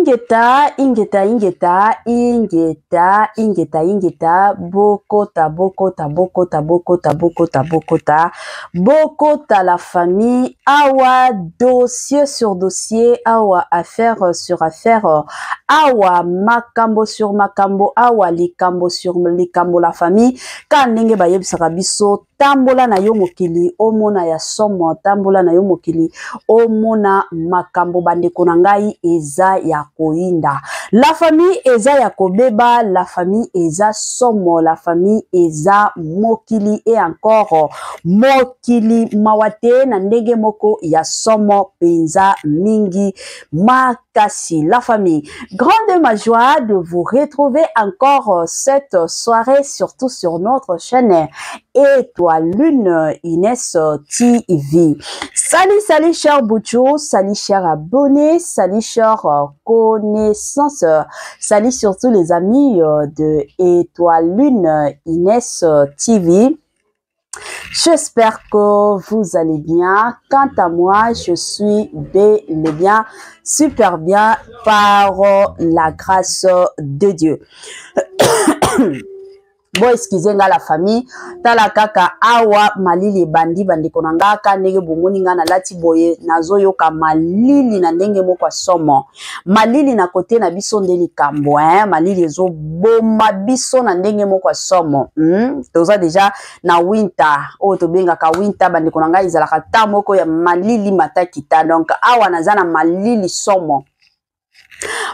Ingeta, ingeta, ingeta, ingeta, ingeta, ingeta, bokota, bokota, bokota, bokota, bokota, bokota, bokota la famille, awa dossier sur dossier, awa affaire sur affaire, awa makambo sur makambo, awa likambo sur likambo la famille, ka ndenge bayebisaka biso tambola na yo mokili omona ya somo, tambola na yo mokili omona makambo. Bandeko na ngai, eza ya koyinda la famille, eza ya kobeba la famille, eza somo la famille, eza mokili et encore mokili mawa te na ndenge moko ya somo mpenza mingi makasi la famille. Grande ma joie de vous retrouver encore cette soirée, surtout sur notre chaîne Étoile Lune Inès TV. Salut, salut cher Bouchou, salut cher abonné, salut cher connaissance, salut surtout les amis de Étoile Lune Inès TV. J'espère que vous allez bien. Quant à moi, je suis bel et bien, super bien par la grâce de Dieu. Bo excuse nga la famille, tala kaka awa malili ebandi. Bandeko na nga, ka ndenge bomoni nga nalati boye, nazoyoka malili na ndenge moko ya somo. Malili na kote na biso nde likambo, hein? Malili ezoboma biso na ndenge moko ya somo. Toza déjà na winter oyo tobengaka winter. Bandeko na ngai, ezalaka ta moko ya malili matakita, donc awa naza na malili somo.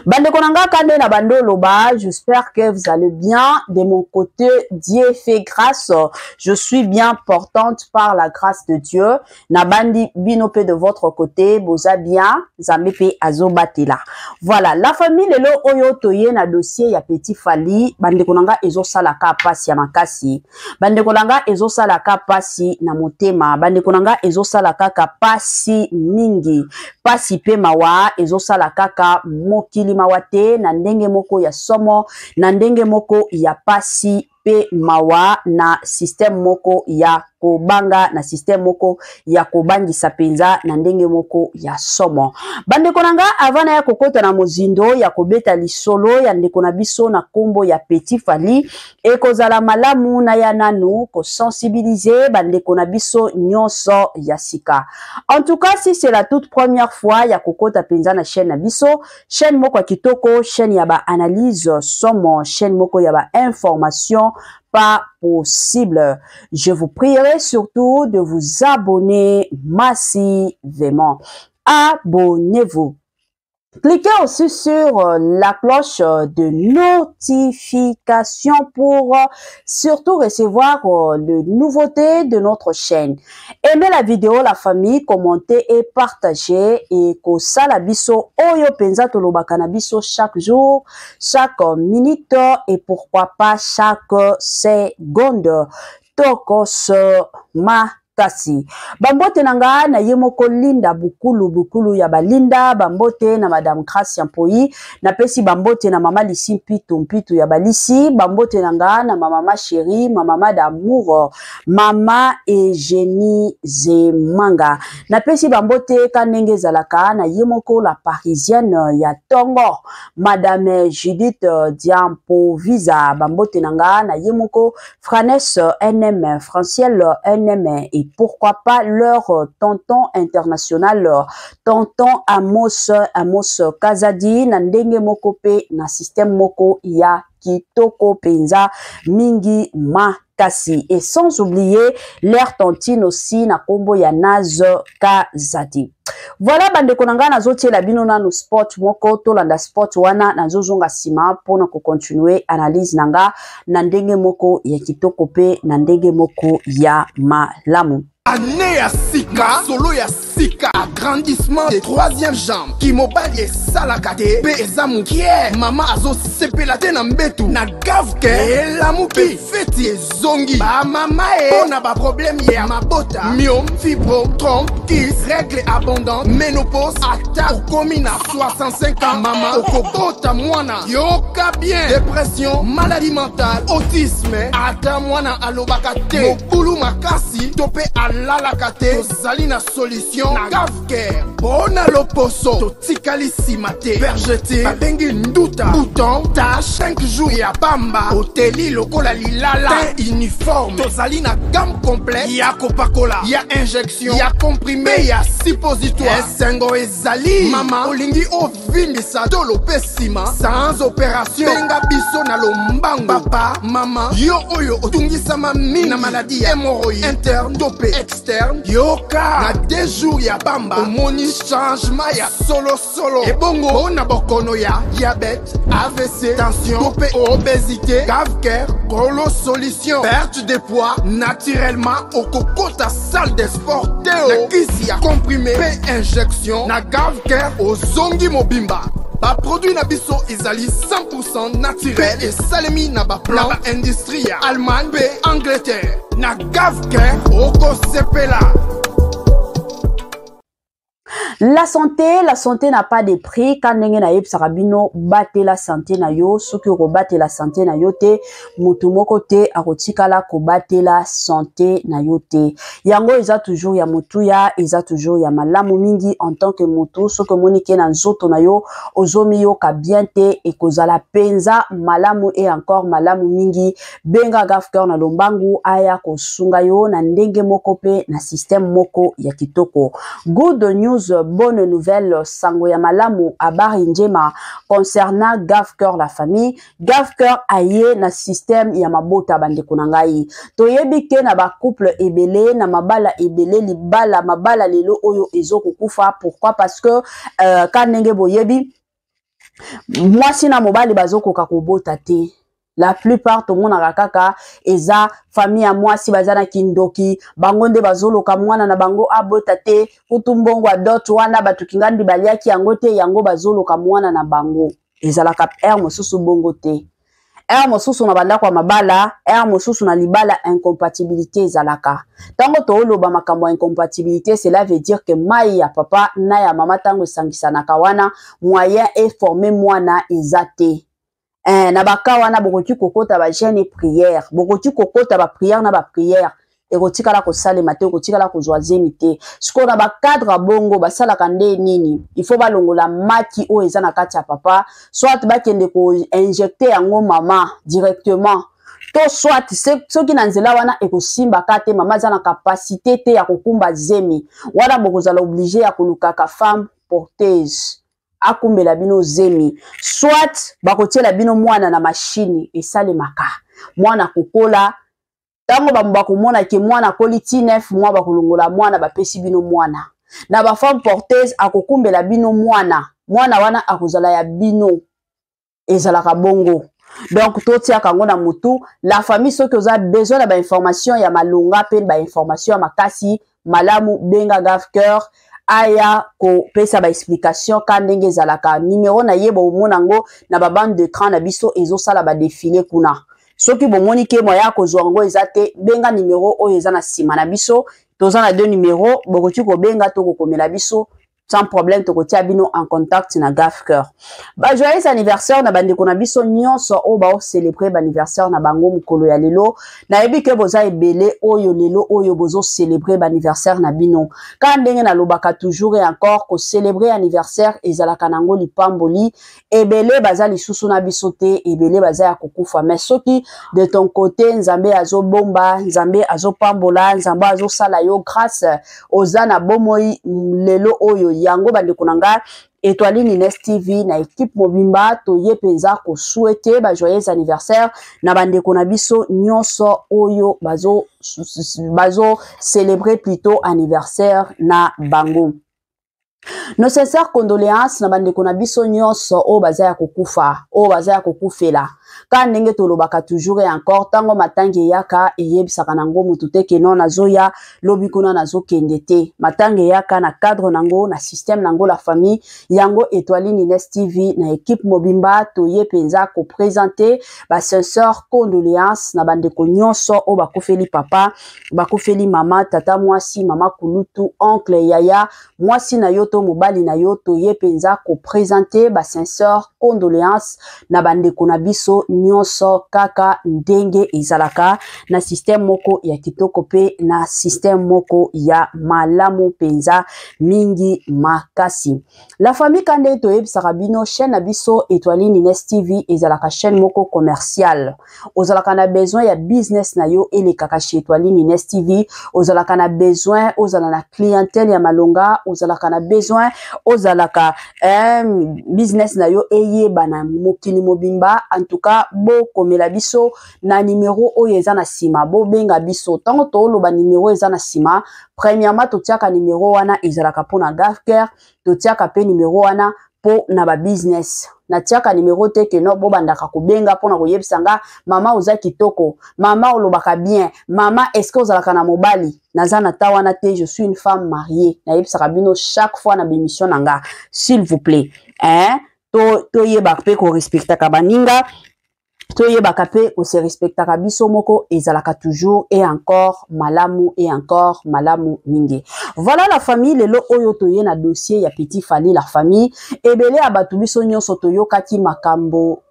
Bandeko na nga, kande na bando oloba, j'espère que vous allez bien. De mon côté, Dieu fait grâce, je suis bien portante par la grâce de Dieu. Na bandi bino pe de votre côté boza bien, Nzambe pe azobatela. Voilà la famille, lelo oyo toye na dossier ya Petit Fally. Bandeko na nga, ezosalaka pasi ya makasi. Bandeko na nga, ezosalaka pasi na motema. Bandeko na nga, ezosala kaka pasi mingi, pasi mpe mawa. Ezosala kaka mokili mawa te na ndenge moko ya somo, na ndenge moko ya pasi mpe mawa, na système moko ya kobanga, na système moko ya kobangisa mpenza na ndenge moko ya somo. Bandeko na nga, avant na ya kokota na mozindo ya kobeta lisolo ya ndeko na biso na nkombo ya Petit Fally, ekozala malamu na ya nanu kosensibiliser bandeko na biso nyonso ya sika. En tout cas, si c'est la toute première fois ya kokota mpenza na chaîne na biso, chaîne moko ya kitoko, chaîne ya baanalyse somo, chaîne moko ya bainformation pas possible, je vous prierai surtout de vous abonner massivement. Abonnez-vous. Cliquez aussi sur la cloche de notification pour surtout recevoir les nouveautés de notre chaîne. Aimez la vidéo la famille, commentez et partagez et kosala biso oyo penza tolobaka na biso chaque jour, chaque minute et pourquoi pas chaque seconde. Tokos ma kasi bambote na nga na ye moko Linda Bukulu, Bukulu ya balinda. Bambote na Madame Gracia Mpoi, napesi bambote na Mama Lisi Mpitu, Mpitu ya balisi. Bambote na nga na mamama chérie, mamama d'amour, Mama Eugénie Zemanga. Napesi bambote ka ndenge ezalaka na ye moko la Parisienne ya ntongo, Madame Judith Diampovisa. Bambote na nga na ye moko Franes NM, Franciel NM et pourquoi pas leur tonton international, tonton Amos, Amos Kazadi, na ndenge moko pe na système moko ya kitoko penza mingi makasi. Et sans oublier leur tantine aussi na kombo ya Naz Kazadi. Voilà bandeko na ngai, nazotiela bino nanu spot moko, tolanda spot wana, nazozonga nsima mpona kocontinuer analyse na nga na ndenge moko ya kitoko mpe na ndenge moko ya malamu. Année ya sika, solo ya sika, agrandissement de troisième jambe, kimobali esalaka te mpe eza mokie, mama azosepela te na mbetu na gavke, elamuki, feti ezongi, bamama e mpo na baproblème ya mabota, myome, fibrome, trompe, kyste, règle abondante, ménopause, ata okomi na 65 ans, mama okobota mwana, yoka bien, dépression, maladie mentale, autisme, ata mwana alobaka te, mobulu makasi to mpe alalaka te, tozali na solution. solution na Gavcare. Mpo na loposo totikali nsima te. Vergeture babengi nduta, bouton, tache, 5 jours ya pamba, oteli lokola lilala, teint uniforme. Tozali na gamme complète ya kopakola, ya injection, ya comprime, ya suppositoire. Esengo ezali mama, olingi ovimbisa tolo mpe nsima sans opération, benga biso na lombango. Papa, mama, yo oyo otungisama mingi na maladie ya hémorroïde interne to mpe externe, yoka na 2 jours ya pamba omoni changement ya solosolo. Ebongo mpo na bokono ya diabète, AVC, tension to mpe obésité, Gavcare kolo solution. Perte de poids naturellement, okokota salle de sport te o na kisi ya comprime mpe injection. Na Gavcare ozongi mobimba. Baproduit na biso ezali 100% naturel mpe esalemi na baplan na baindustrie ya Allemagne mpe Angleterre. Na Gavcare okosepela. La santé, la santé n'a pas de prix. Ka ndenge nayebisaka bino, batela santé na yo. Soki okobatela santé na yo te, motu moko te akotikala kobatela santé na yo te. Yango eza toujours ya motuya, eza toujours ya malamu mingi en tant que motu. Soki omoni ke na nzoto na yo ozomiyoka bien te, ekozala mpenza malamu et encore malamu mingi, benga Gavcare na lombangu aya kosunga yo na ndenge moko mpe na système moko ya kitoko. Good news, bonne nouvelle, sango ya malamu, habari njema concernant Gavcare, la famille. Gavcare aye na système ya mabota. Bandeko na ngai, toyebi ke na bacouple ebele, na mabala ebele, libala, mabala lelo oyo ezokokufa. Pourquoi? Parce que ka ndenge boyebi, mwasi na mobali bazokoka kobota te. La plupart tomonaka kaka eza famille ya mwasi baza na kindoki, bango nde bazoloka mwana na bango abota te. Kutu mbongo ya dot wana, bato kingandi baliaki yango te, yango bazoloka mwana na bango. Ezalaka heure mosusu bongo te. Heure mosusu na bandako ya mabala, heure mosusu na libala, incompatibilité ezalaka. Ntango tooloba makambo ya incompatibilité, cela veut dire que mai ya papa na ya mama, ntango esangisanaka wana, moyen eforme mwana eza te. Na baka wana bokoki kokota bajeûne, prière, bokoki kokota baprière na baprière, ekotikala kosalema te, ekotikala kozwa zemi te. Sikoyo na bacadre ya bongo basalaka nde nini? Il faut balongola maki oyo eza na kati ya papa, soit bakende koinjecter yango mama directement, to soit soki na nzela wana ekosimbaka te, mama aza na capacité te ya kokumba zemi wana, bokozala obligé ya kolukaka femme porteuse akumbela bino zemi, soit bakotiela bino mwana na mashine. Esalemaka, mwana kokola. Ntango bato bakomona ke mwana akoli ti 9 mois, bakolongola mwana, bapesi bino mwana na bafemme porteuse, akokumbela bino mwana. Mwana wana akozala ya bino. Ezalaka bongo. Donc totiaka yango na mutu, la famille. Soki oza besoin na bainformation ya malonga mpe bainformation ya makasi malamu, benga Gavcare aya kopesa baexplication ka ndenge ezalaka. Nimero na ye bomona yango na babande d'écran na biso, ezosala badéfilé kuna. Soki bomoni ke moya kozwa yango eza te, benga nimero oyo eza na nsima na biso. Toza na deux numéro, bokoki kobenga to kokomela biso sans problème, tokotia bino en contact na Gavcare. Ba joyeux anniversaire na bandeko na biso nyonso oyo baocélébrer baanniversaire na bango mokolo ya lelo. Nayebi ke boza ebele oyo lelo oyo bozocélébrer baanniversaire na bino. Kaka ndenge nalobaka toujours et encore, kocélébrer anniversaire ezalaka nango lipamboli. Ebele baza lisusu na biso te, ebele baza ya kokufa, mais soki de ton côté Nzambe azobomba, Nzambe azopambola, Nzambe azosala yo grâce, oza na bomoi lelo oyo, yango bandeko na ngai, Étoile Nines TV na équipe mobimba toye mpenza kosouhaiter ba joyeux anniversaire na bandeko na biso nyonso oyo bazo bazo célébrer plutôt anniversaire na bango. Nos sincères condoléances na bandeko na biso nyonso oyo baza ya kokufa, oyo baza ya kokufela. Ka ndenge tolobaka toujours et encore, ntango matangi eyaka, eyebisaka nango motu te ke non, nazoya lobi kuna, nazokende te. Matanga eyaka na cadre nango, na système nango, la famille. Yango Étoile Nines TV na équipe mobimba toye mpenza koprésenter basincère condoléance na bandeko nyonso oyo bakufeli papa, bakufeli mama, tata mwasi, mama kulutu, oncle, yaya mwasi na yo. to mobali na yo, toye mpenza kopresente ba sincère condoléance na bandeko na biso nyonso, kaka ndenge ezalaka na système moko ya kitoko mpe na système moko ya malamu mpenza mingi makasi. La famille, ka nde toyebisaka bino, chaîne na biso Etoile Nines TV ezalaka chaîne moko commerciale. Ozalaka na besoin ya business na yo elekaka chez Etoile Nines TV, ozalaka na besoin ozala na clientèle ya malonga, ozalaka na besoin ozalaka business na yo eyebana mokili mobimba, en tout cas bokomela biso na numero oyo eza na nsima, bobenga biso. Ntango tooloba numero eza na nsima, premièrement totiaka numero wana ezalaka mpona Gavcare, totiaka mpe numero wana mpo na babusiness. Natiaka numero te que no bobandaka kobenga mpona koyebisa nga: "Mama, oza kitoko, mama, olobaka bien, mama, est-ce ozalaka na mobali?" Naza na ta wana te. Je suis une femme mariée, nayebisaka bino chaque fois na bémission na nga. S'il vous plaît, hein? Toyeba mpe korespectaka baninga, toyebaka mpe kose respectaka biso moko, ezalaka toujours et encore malamu et encore malamu mingi. Voilà la famille, lelo oyo toye na dossier ya Petit Fally. La famille, ebele ya bato, biso nyonso toyokaki makambo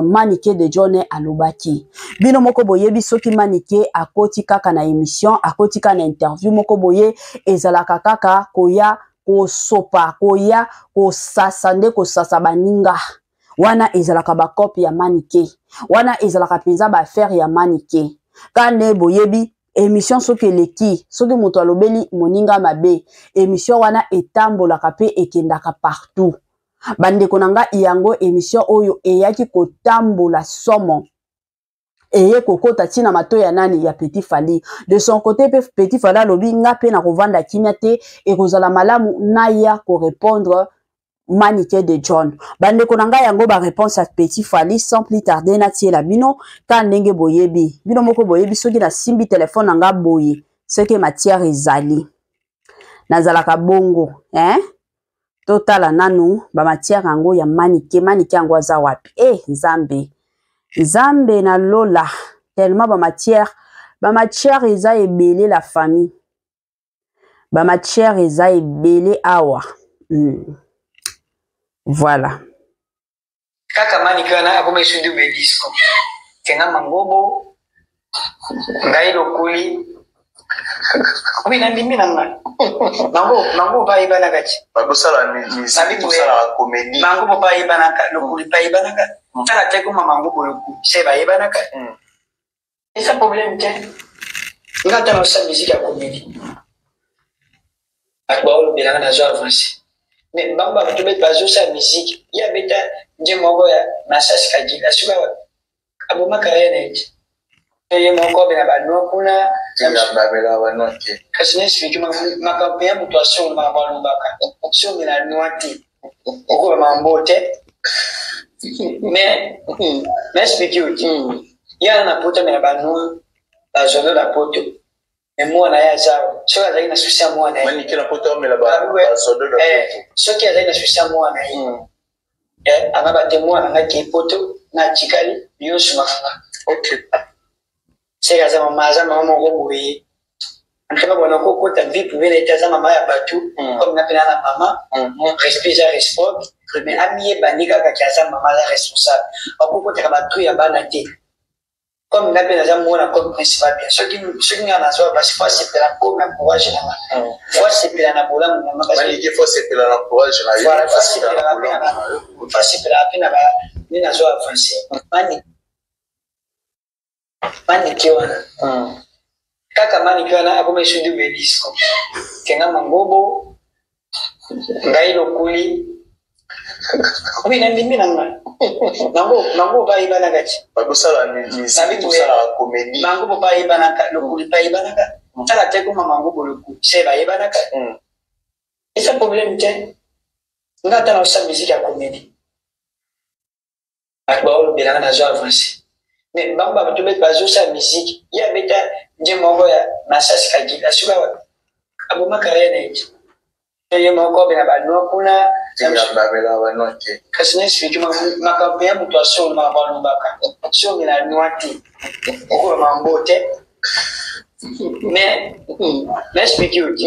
Manike de John alobaki. Bino moko boyebi, soki Manike akoti kaka na émission, akoti kaka na interview moko boye, ezalaka kaka koya kosopa, koya kosasa nde kosasa baninga. Wana ezalaka bakope ya Manike, wana ezalaka mpenza baaffaire ya Manike. Ka nde boyebi, émission soki eleki, soki moto alobeli moninga mabe, émission wana etambolaka mpe ekendaka partout. Bandeko na ngai, yango émission oyo eyaki kotambola somo, eye kokota ntina matoi ya nani? Ya Petit Fally. De son côté mpe Petit Fally alobi: "Nga mpe na kovanda kimia te, ekozala malamu naya korépondre Manike de John." Bandeko na ngai, yango baréponse ya Petit Fally. Sans plus tarder, natiela bino ka ndenge boyebi, bino moko boyebi, soki nasimbi telefone na nga boye, soki matière ezali, nazalaka bongo, hein? Totala nanu bamatière yango ya Manike. Manike yango aza wapi? E Nzambe, Nzambe na lola, tellement bamatière eza ebele. La famille, bamatière eza ebele awa. Voilà. Kaka Manike wana akoma esu double disco kenga mangobo ngai lokuli obi na ndimi na ngai mango mango bayebanaka ti. Bosala musique, bosalaka comédie. Mangobo bayebanaka, lokuli bayebanaka, tala te koma mangobo lokuli se bayebanaka. Eza problème te. Nga ata nasala musique ya comédie, bato baolobelanga nazo avance, mais bango bato bete bazosala musique. Ye abeta nje moko ya Masasi Kagila, soki aboma carrière na ye te, ye moko abena banwa kuna. Kasi na explique makambo ya moto asolo, makambo alobaka, so omela nwa te, okoba makambo te. Mais na explique yo te, ye ana na poto, amela banwa bazondo na poto, mais mwana ye aza awa. Soki azalaki na souci ya mwana ye, soki azalaki na souci ya mwana ye, anga bate mwana nga kei poto na atikali nyonso makanga. Seke aza mama, aza mama moko boye antaka bona kokota vie privée na ye te. Aza mama ya bato comme nga mpe na na mama, respect eza réciproque, mais amiyebani kaka que aza mama, aza responsable, akokotaka batru ya bana te. Comme nga mpe naza mwana comme principal bien, soki nga nazwa basi, faut asepela mpo na courage na nga, faut asepela na bolamu na nga. Faut asepela na courage na yo. Faut asepela mpe na nde nazwa avance. Manike wana, kaka Manike wana akoma esu double disco kenga mangobo ngai lokuli obi na ndimi na ngai mango mango bayebanaka ti. Bosala musique, bosalaka comédie. Mangobo bayebanaka, lokuli bayebanaka, tala te koma mangobo lokuli se bayebanaka. Eza problème te. Nga ata nasala musique ya comédie, bato baolobelanga nazo avance, mais bango bato bete bazosala musique. Ye abeta nje moko ya Masasi Kagila, soki aboma carrière na ye te, ye moko abena banwa kuna. Kasi na explique makambo ya moto asolo, makambo alobaka, so omela nwa te, okoba makambo te. Mais na explique yo te,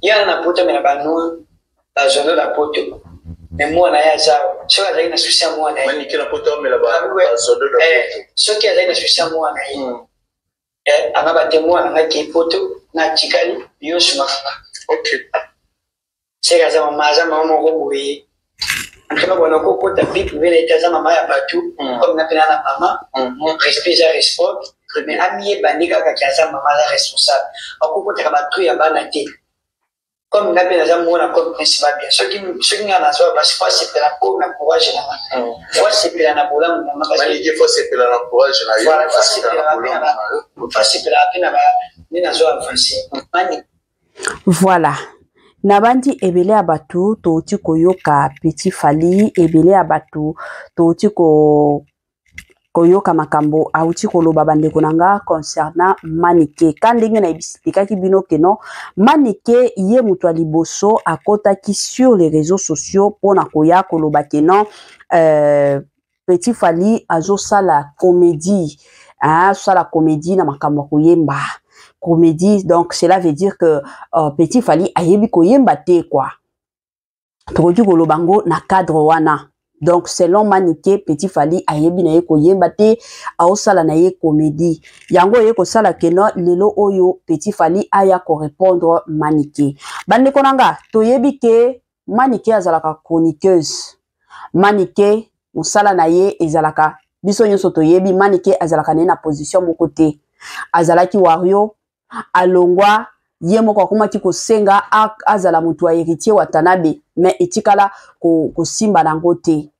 ye ana na poto, amela banwa. Bazondo na poto, mais mwana ye aza awa. Soki azalaki na souci ya mwana ye, Manike na poto amela bazondo na eh, poto. Soki azalaki na souci ya mwana ye, anga bate mwana nga ke poto na tikali yo sumaka nga. Seke aza mama, aza mama moko boye. Antona bona kokota vie privée na ye te, aza mama ya bato, comme nga mpe na na mama, respect eza respect, mais amiyeba nde kaka ke aza mama, aza responsable, akokotaka batru ya bana te. Comme nga mpe naza mwana comme Prince Babia, soki nga nazwa basi, faut asepela mpo na courage na nga, faut asepela na bolamu na nga. Manike, faut asepela na courage na yo. Voilà, faut asepela na asepela mpe na bolamu na yo. Faut asepelaka mpe na ba nde nazwa avance mani. Voilà, nabandi ebele ya bato touti koyoka Petit Fally, ebele ya bato touti koyoka makambo auti koloba, bandeko na nga, concernant Manike. Ka ndenge na expliquaki bino ke non, Manike ye moto ya liboso akotaki sur les réseaux sociaux mpona koya koloba ke non, Petit Fally azosala comédie, hein, azosala comédie na makambo ya koyemba, comédie. Donc cela veut dire que Petit Fally ayebi koyemba te quoi, tokoki koloba ngo na cadre wana. Donc selon Manike, Petit Fally ayebi na ye koyemba te, aosala na ye comédie. Yango oye kosala ke non, lelo oyo Petit Fally aya korépondre Manike. Bandeko na nga, toyebi ke Manike azalaka chroniqueuse. Manike mosala na ye ezalaka, biso nyonso toyebi, Manike azalaka na ye na position moko te. Azalaki wario, alongwa, ye moko akomaki kosenga azala moto ya Héritier Watanabe, mais etikala kosimba nango te.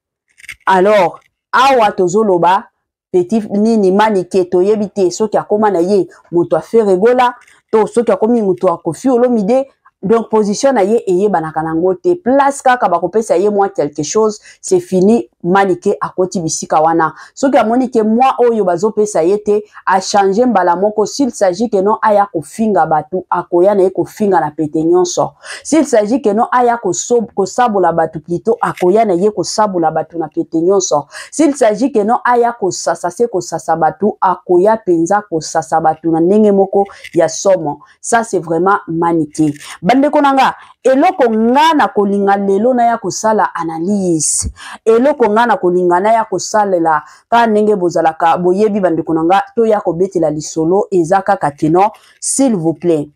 Alors awa tozoloba Petit nini, Manike, toyebi te soki akóma na ye moto a Ferre Gola to soki akomi moto ya Koffi Olomide. Donc position na ye eyebanaka nango te. Place kaka bakopesa ye mwa quelque chose, c'est fini, Manike akoti bisika wana. Soki amoni ke mwa oyo bazopesa ye te, achange mbala moko. S'il s'agit ke non, aya kofinga bato, akoya na ye kofinga na pete nyonso. S'il s'agit ke non, aya kosabola bato plutôt, akoya na ye kosabola bato na pete nyonso. S'il s'agit ke non, aya kosasa se kosasa bato, akoya mpenza kosasa bato na ndenge moko ya somo. Ça, c'est vraiment Manike. Bandeko na nga, eloko nga na kolinga lelo naya kosala analyse, eloko nga na kolinga naya kosalela kaka ndenge bozalaka boyebi, bandeko na nga, toya kobetela lisolo eza kaka ke non, s'il vous plaît,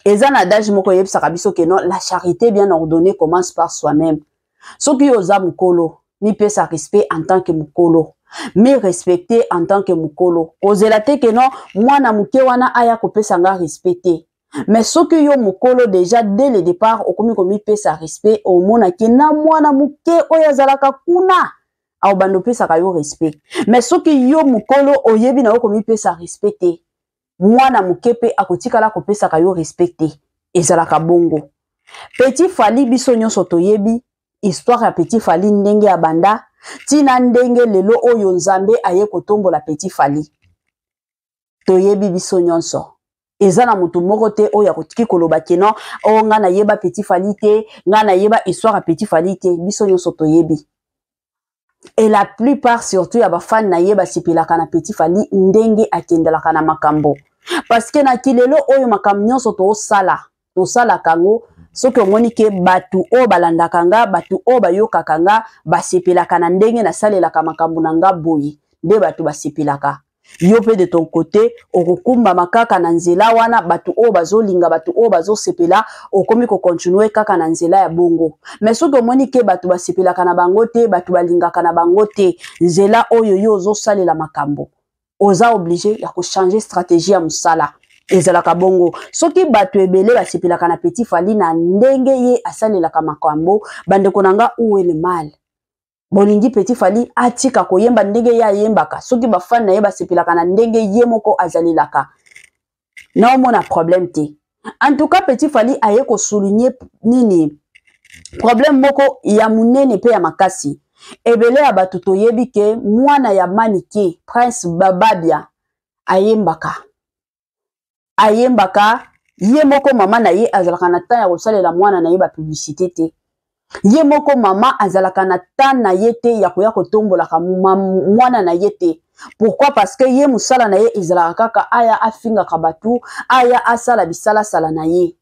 eza na adage moko eyebisaka biso ke non, la charité bien ordonnée commence par soi-même. Soki yo oza mokolo, mipesa respect en tant que mokolo, mi respecter en tant que mokolo. Kozela te ke non, mwana moke wana aya kopesa nga respect te. Mais soki yo mokolo déjà dès le départ okomi komipesa respect, omonaki na mwana moke oyo azalaka kuna aobanda opesaka yo respect. Mais soki yo mokolo oyebi na yo komipesa respect te, mwana moke mpe akotikala kopesaka yo respect te. Ezalaka bongo. Petit Fally, biso nyonso toyebi histoire ya Petit Fally, ndenge abanda ntina ndenge lelo oyo Nzambe aye kotombola Petit Fally. Toyebi biso nyonso. Eza na motu moko te oyo akoki koloba ke non, oyo ngai nayeba Petit Fally te, ngai nayeba histoire ya Petit Fally te. Biso nyonso toyebi. Et la plupart surtout ya bafani na ye basepelaka na Petit Fally ndenge akendelaka na makambo, parce que na kilelo oyo makambo nyonso toosala, tosalaka yango. Soki omoni ke bato oyo balandaka nga, bato oyo bayokaka nga basepelaka na ndenge nasalelaka makambo na nga boye, nde bato basepelaka, yo mpe de ton côté okokumbama kaka na nzela wana. Bato oyo bazolinga, bato oyo bazosepela, okomi kocontinue kaka na nzela ya bongo. Mais soki omoni ke bato basepelaka na bango te, bato balingaka na bango te nzela oyo yo ozosalela makambo, oza obligé ya kochanger stratégie ya mosala. Ezalaka bongo. Soki bato ebele basepelaka na Petit Fally na ndenge ye asalelaka makambo, bandeko na nga, où est le mal? Bolingi Petit Fally atika koyemba ndenge ye ayembaka? Soki bafani na ye basepelaka na ndenge ye moko azalelaka, naomona problème te. En tout cas, Petit Fally aye kosouligner nini, problème moko ya monene mpe ya makasi. Ebele ya bato toyebi ke mwana ya Manike, Prince Bababia, ayembaka, ayembaka ye moko. Mama na ye azalaka na temps ya kosalela mwana na ye bapublicité te. Ye moko mama azalaka na temps na ye te ya koya kotombolaka mwana na ye te. Pourquoi? Parce que ye mosala na ye ezalaka kaka aya afingaka bato, aya asala bisalasala na ye.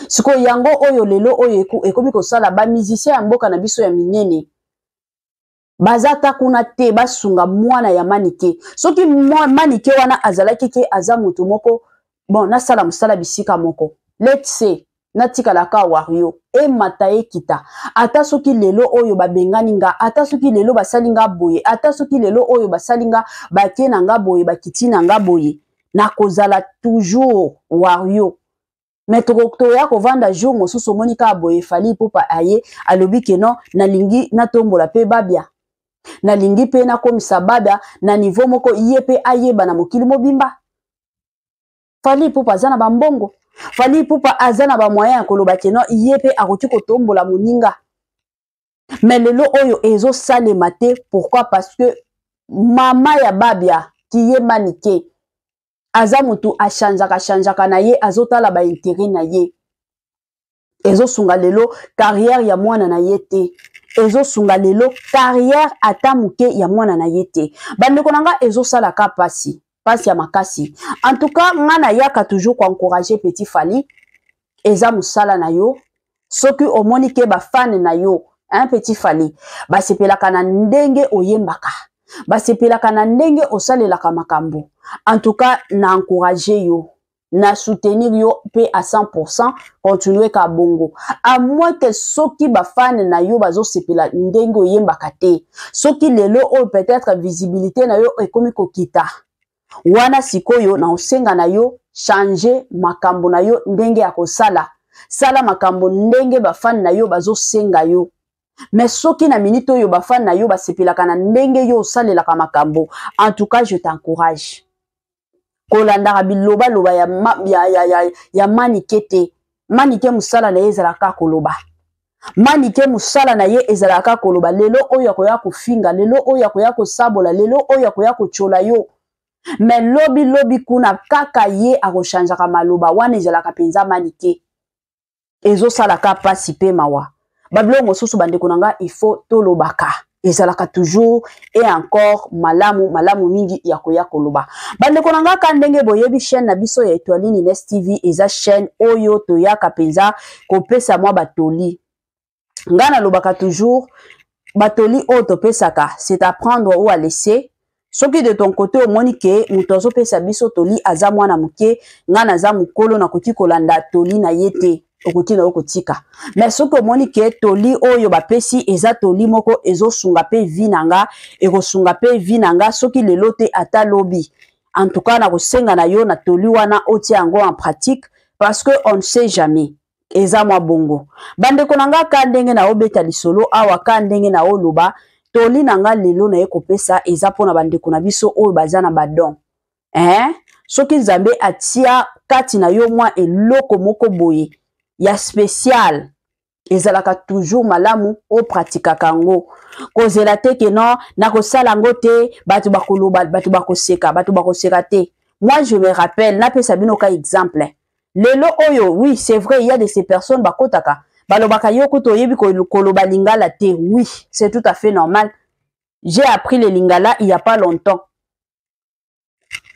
Sikoyo yango oyo lelo oyo ekomi kosala bamusicien ya mboka na biso ya minene baza ata kuna te basunga mwana ya Manike. Soki Manike wana azalaki ke aza moto moko bon, nasala mosala bisika moko, let's say natikalaka wario, emata ekita, ata soki lelo oyo babengani nga, ata soki lelo basali nga boye, ata soki lelo oyo basali nga batie na nga boye, bakiti na nga boye, nakozala toujours wario. Me toya kovanda jour mosusu, omoni kaka boye Fally Ipupa aye, alobi ke non, nalingi natombola mpe Babia, nalingi mpe nakomisa Babia na niveau moko, ye mpe ayeba na mokili mobimba. Fally Ipupa aza na bambongo, Fally Ipupa aza na bamoyen ya koloba ke non, ye mpe akoki kotombola moninga. Me lelo oyo ezosalema te. Pourquoi? Parce que mama ya Babia kiye Manike aza motu achangeaka changeaka na ye, azotala baintérêt na ye. Ezosunga lelo carrière ya mwana na ye te, ezosunga lelo carrière ata moke ya mwana na ye te. Bandeko na nga, ezosalaka pasi, pasi ya makasi. En tout cas, nga nayaka toujours koencourager petit Fally. Eza mosala na yo. Soki omoni ke bafane na yo, un petit Fally, basepelaka na ndenge oyembaka, basepelaka na ndenge osalelaka makambo, en tout cas na encourage yo, na soutenir yo mpe à 100%. Continue ka bongo, à moins que soki bafane na yo bazosepela ndenge oyembaka te, soki lelo oyo peut-être visibilité na yo ekomi kokita, wana sikoyo na osenga na yo change makambo na yo, ndenge ya kosala sala makambo ndenge bafane na yo bazosenga yo. Mais soki na minute oyo bafane na yo basepelaka na ndenge yo osalelaka makambo, en tout cas je t'encourage. Kolandaka bilobaloba ya Manike te. Manike, mosala na ye ezalaka koloba. Manike, mosala na ye ezalaka koloba. Lelo oyo akoya kofinga, lelo oyo akoya kosabola, lelo oyo akoya kotyola yo, me lobi lobi kuna kaka ye akochangeaka maloba wana. Ezalaka mpenza Manike. Ezosalaka mpasi mpe mawa. Babiloko mosusu, bandeko na nga, il faut tolobaka. Ezalaka toujours et encore malamu, malamu mingi ya koya koloba. Bandeko na nga, ka ndenge boyebi, chaîne na biso ya Etoiline Ines TV eza chaîne oyo toyaka mpenza kopesa mwa batoli. Ngai nalobaka toujours, batoli oyo topesaka, c'est à prendre ou à laisser. Soki de ton côté omoni ke moto azopesa biso toli aza mwana moke, ngai naza mokolo, nakoki kolanda toli na ye te, okoki na yo kotika. Mais soki omoni ke toli oyo bapesi eza toli moko ezosunga mpe vie na nga, ekosunga mpe vie na nga, soki lelo te, ata lobi, en tout cas nakosenga na yo na toli wana otia yango en pratique, parce que on ne sait jamais. Eza mwa bongo, bandeko na nga. Ka ndenge naobeta lisolo awa, ka ndenge naoloba, toli na nga lelo naye kopesa eza mpona bandeko na biso oyo baza na badon, eh? Soki Nzambe atia kati na yo mwa eloko moko boye ya spécial, ezalaka toujours malamu opratikaka yango. Kozela te ke non, nakosala yango te, bato bakoloba, bato bakoseka. Bato bakoseka te. Moi, je me rappelle, napesa bino ka exemple. Lelo oyo, oui, c'est vrai, il y a de ces personnes bakotaka, balobaka: "Yo kutu oyebi koloba lingala te." Oui, c'est tout à fait normal. J'ai appris le lingala il y a pas longtemps.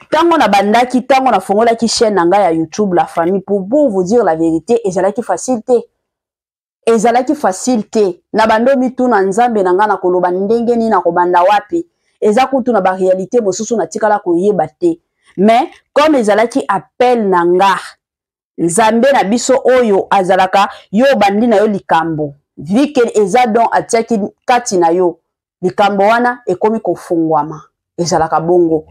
Ntango nabandaki, ntango nafongolaki chaîne na ngai ya YouTube, la famille, pour vous dire la vérité, ezalaki facile te, ezalaki facile te. Na bando mituna: "Nzambe na ngai, na koloba ndenge nini? Na kobanda wapi?" Eza kutu na baréalité mosusu natikala koyeba te. Mais comme ezalaki appel na nga, Nzambe na biso oyo azalaka yo, obandi na yo likambo, vu que eza don atiaki kati na yo, likambo wana ekomi kofungwama. Ezalaka bongo.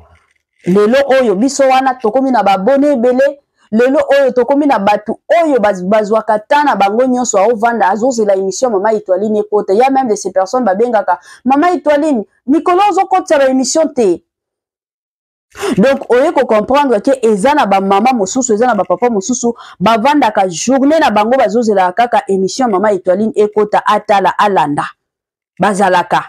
Lelo oyo biso wana tokomi na babone ebele. Lelo oyo tokomi na bato oyo bazwaka ta na bango nyonso, aovanda, azozela émission Mama Etoiline ekota. Ya même de ces personnes babengaka: "Mama Etoiline, mikolo ozokotisa baémission te." Donc oye kocomprendre ke eza na bamama mosusu, eza na bapapa mosusu bavandaka journée na bango, bazozelaka kaka émission Mama Etoiline ekota, atala, alanda. Bazalaka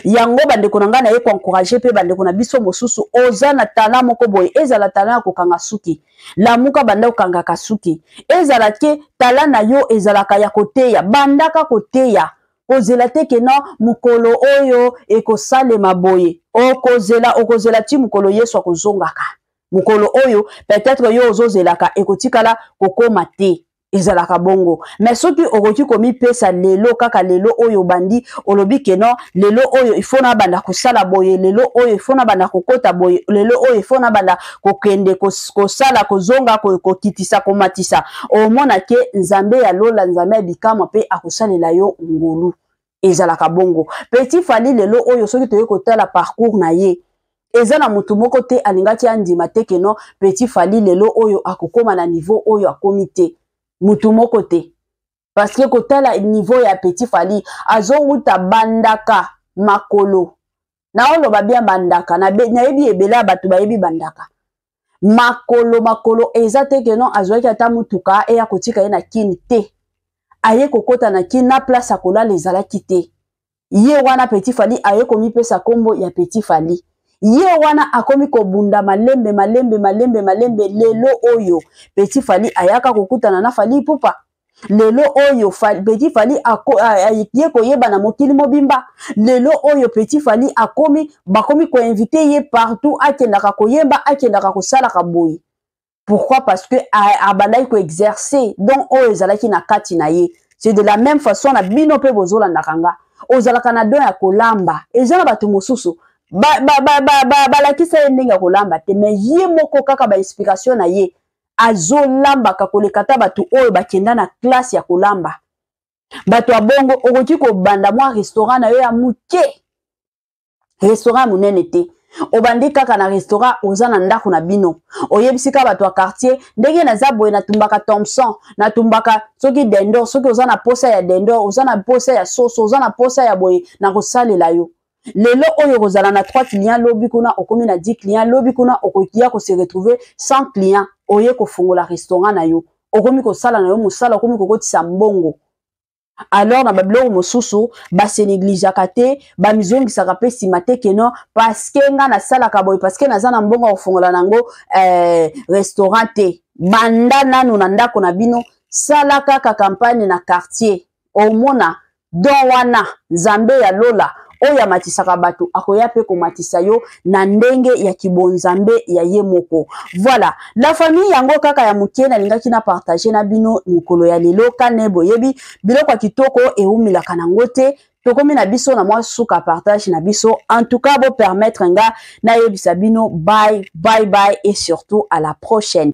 yango. Bandeko na ngai, naye koencourager mpe bandeko na biso mosusu. Oza na talent moko boye, ezala talent ya kokanga suki, lamuka, banda kokangaka suki. Ezala ke talent na yo ezalaka ya koteya, bandaka koteya. Kozela te ke non, mokolo oyo ekosalema boye. Okozela, okozela ti mokolo Yesu akozongaka. Mokolo oyo peut-être yo ozozelaka ekotikala kokóma te. Ezalaka bongo. Mais soki okoki komipesa lelo, kaka lelo oyo obandi, olobi ke non, lelo oyo il faut nabanda kosala boye, lelo oyo il faut nabanda kokota boye, lelo oyo il faut nabanda kokende kosala, kozonga, kokitisa, komatisa, omona ke Nzambe ya lola, Nzambe ya bikamwa mpe akosalela yo ngolu. Ezalaka bongo. Petit Fally lelo oyo, soki toye kotala parcours na ye, eza na motu moko te alingaki andima te ke non, Petit Fally lelo oyo akokóma na niveau oyo akomi te. Motu moko te, parce que kotala niveau ya Petit Fally, azowuta bandaka makolo. Naoloba bien bandaka, nayebi ebele ya bato bayebi bandaka makolo. Makolo eza te ke non, azwaki ata mutuka eya kotika ye na Kini te. Aye kokɔta na Kini, na place ya kolala ezalaki te. Ye wana Petit Fally aye komipesa nkombo ya Petit Fally. Ye wana akomi kobunda malembe malembe malembe malembe. Lelo oyo Petit Fally ayaka kokutana na Fally Ipupa. Lelo oyo Petit Fally ye koyeba na mokili mobimba. Lelo oyo Petit Fally akomi, bakomi koinviter ye partout, akendaka koyemba, akendaka kosalaka boye. Pourquoi? Parce que abandaki koexercer don oyo ezalaki na kati na ye. C'est de la même façon na bino mpe bozolandaka nga. Ozalaka na don ya kolamba. Eza na bato mosusu balakisa ba, ba, ba, ba ye ndenge ya kolamba te, mais ye moko kaka bainspiration na ye, azolambaka koleka ta bato oyo bakenda na classe ya kolamba. Bato ya bongo, okoki kobanda mwa restaurant na yo ya moke, restaurant ya monene te. Obandi kaka na restaurant oza na ndako na bino, oyebisi kaka bato ya quartier: ndenge naza boye, natumbaka thomson, natumbaka soki dindon. Soki oza na posa ya dindon, oza na posa ya soso, oza na posa ya boye, nakosalela yo. Lelo oyo okozala na 3 client, lobi kuna okomi na 10 client, lobi kuna okokia kose retrouver 100 client. Oye kofungola restaurant na yo, okomi kosala na yo mosala, okomi kokotisa mbongo. Alors na babiloko mosusu base négligeaka te, bamizongisaka mpe nsima te ke non, parce que nga nasalaka boye, parce que naza na mbongo ya kofongola nango restaurant te. Banda nanu na ndako na bino, sala kaka campagne na quartier, omona don wana. Nzambe ya lola oyo amatisaka bato akoya mpe komatisa yo na ndenge ya kibonzambe ya ye moko. Voilà la famille, yango kaka ya moke nalingaki na partage na bino mokolo ya lelo. Kane boyebi, biloko ya kitoko ewumelaka nango te. Tokomi na biso na mwa suka partage na biso. En tout cas, bopermettre nga nayebisa bino bye bye bye et surtout à la prochaine.